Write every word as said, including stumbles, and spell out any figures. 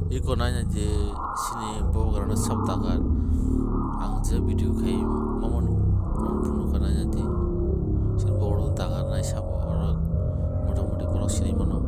Iko naina je sini bobo grano sab dagar. Ang je video khai mamon, mamon phunu ka naina di. Sini bobo dagar nai sabo oro motamoti borok sini mano.